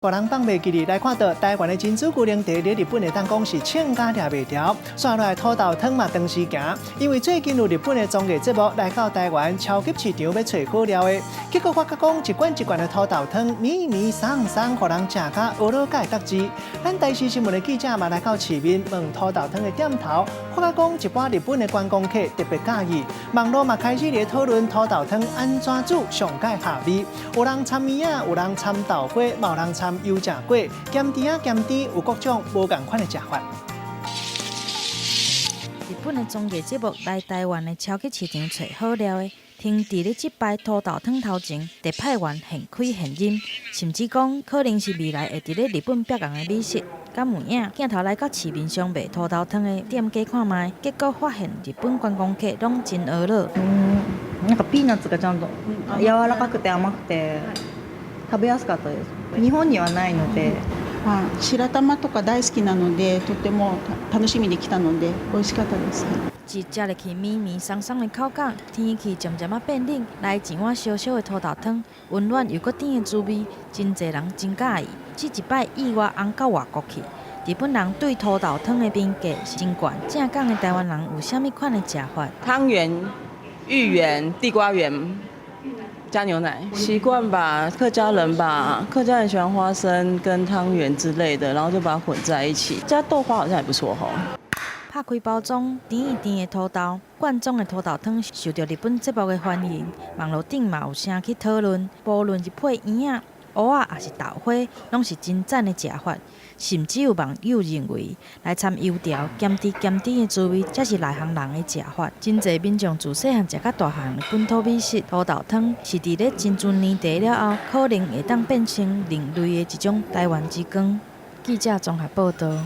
予人放袂記哩，來看到台灣的珍珠龜苓茶，佇日本會當講是穿甲掠袂牢。煞落來土豆湯嘛當時行，因為最近有日本的綜藝節目來到台灣超級市場欲揣好料的，結果發覺講一罐一罐的土豆湯，綿綿鬆鬆，予人食甲呵咾會得舌。咱台視新聞的記者嘛來到市面問土豆湯的店頭，發覺講一般日本的觀光客特別佮意，網路嘛開始咧討論土豆湯按怎煮上蓋合味，有人摻麵仔，有人摻豆花，嘛有人摻油炸粿，鹹甜仔鹹甜，有各種無仝款的食法。日本的綜藝節目來台灣的超級市場揣好料的，停佇咧這擺土豆湯頭前，特派員現開現飲，甚至講可能是未來會佇咧日本爆紅的美食。敢有影，鏡頭來到市面上賣土豆湯的店家看覓，結果發現日本觀光客攏真呵咾。うん、なんかピーナッツがちゃんと柔らかくて甘くて食べやすかったです。日本にはないので。まあ、白玉とか大好きなので、とても楽しみに来たので、美味しかったです。一食入去綿綿鬆鬆的口感，天氣漸漸仔變冷，來一碗燒燒的土豆湯，溫暖又閣甜的滋味，真濟人真佮意。這一擺意外紅到外國去，日本人對土豆湯的評價是真懸。正港的台灣人有啥物款的食法？湯圓、芋圓、地瓜圓。加牛奶，習慣吧，客家人吧，客家人喜歡花生跟湯圓之類的，然後就把它混在一起，加豆花好像也不錯吼。拍開包裝，甜甜的土豆，罐裝的土豆湯受著日本節目的歡迎，網路頂嘛有聲去討論，無論是配圓仔、芋仔，抑是豆花，攏是真讚的食法。甚至有網友認為，來摻油條，鹹甜鹹甜的滋味，才是內行人的食法。真濟民眾自細漢食甲大漢的本土美食土豆湯，是佇咧珍珠奶茶了後，可能會當變成另類的一種台灣之光。記者綜合報導。